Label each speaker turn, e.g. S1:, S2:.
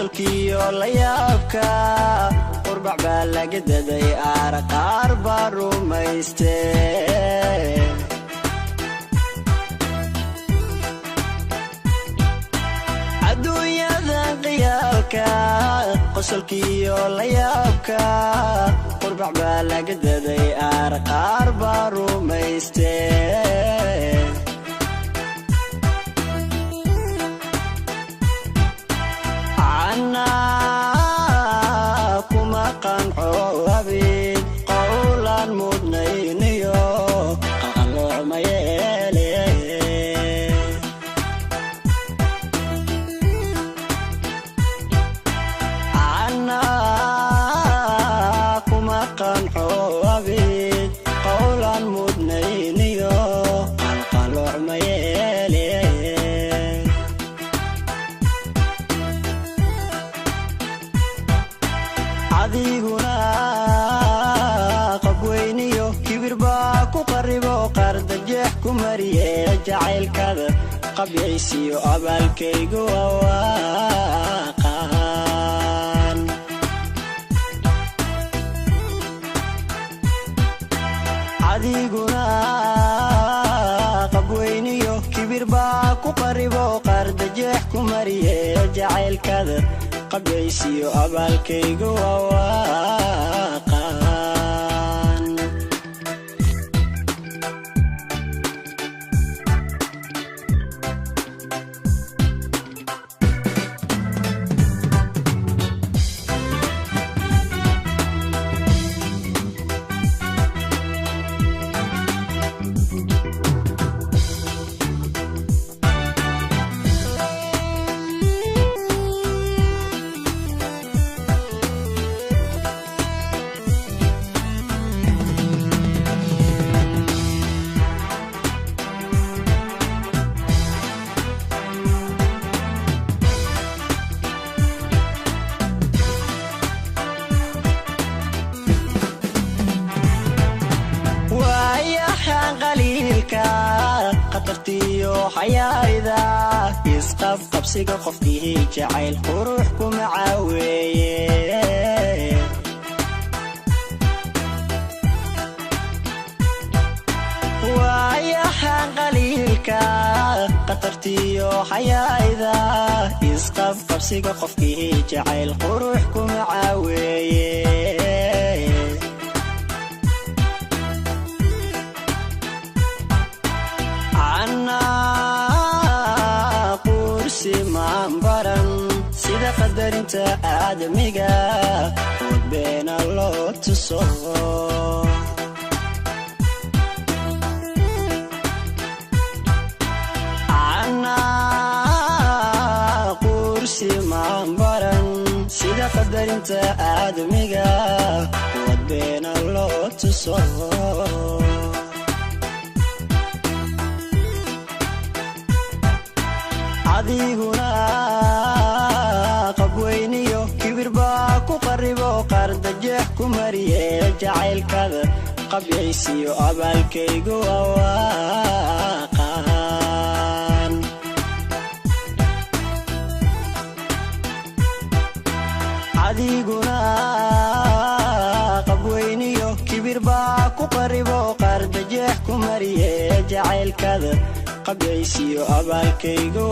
S1: Qosolkiyo la yaabka, qurbac baa laga daday, aar qaar baa rumayste. Adduunyadan qiyaalka, qosolkiyo la yaabka, qurbac baa laga daday, aar qaar baa rumayste. Anaa kuma qanco abid qowlaan mudnayniyo qalqalloocma yeele. Anaa kuma qanco abid qowlaan mudnayniyo qalqalloocma yeele. Adiguna qabweyniyo kibir baa ku qaribo, qaardajeex ku mariye jacaylkada qabyaysiyo abaalkaygu wawaaqaan. Adiguna qabweyniyo kibir baa ku qaribo, qaardajeex ku mariye jacaylkada qabyaysiyo abaalkaygu wawaaqaan. Waayahan qaliilka, khatartiyo xayaayda, isqabqabsiga qofkii jacayl qurux kuma caaweeye. Waayahan qaliilka, khatartiyo xayaayda, isqabqabsiga qofkii jacayl qurux kuma caaweeye. Anaa quursi maan baran sida qadarinta aadamiga ood beena loo tuso. Anaa quursi maan baran sida qadarinta aadamiga ood beena loo tuso. Adiguna qabweyniyo kibir baa ku qaribo, qaardajeex ku mariye jacaylkada qabyaysiyo abaalkaygu wawaaqaan. Adiguna qabweyniyo kibir baa ku qaribo, qaardajeex ku mariye jacaylkada qabyaysiyo abaalkaygu.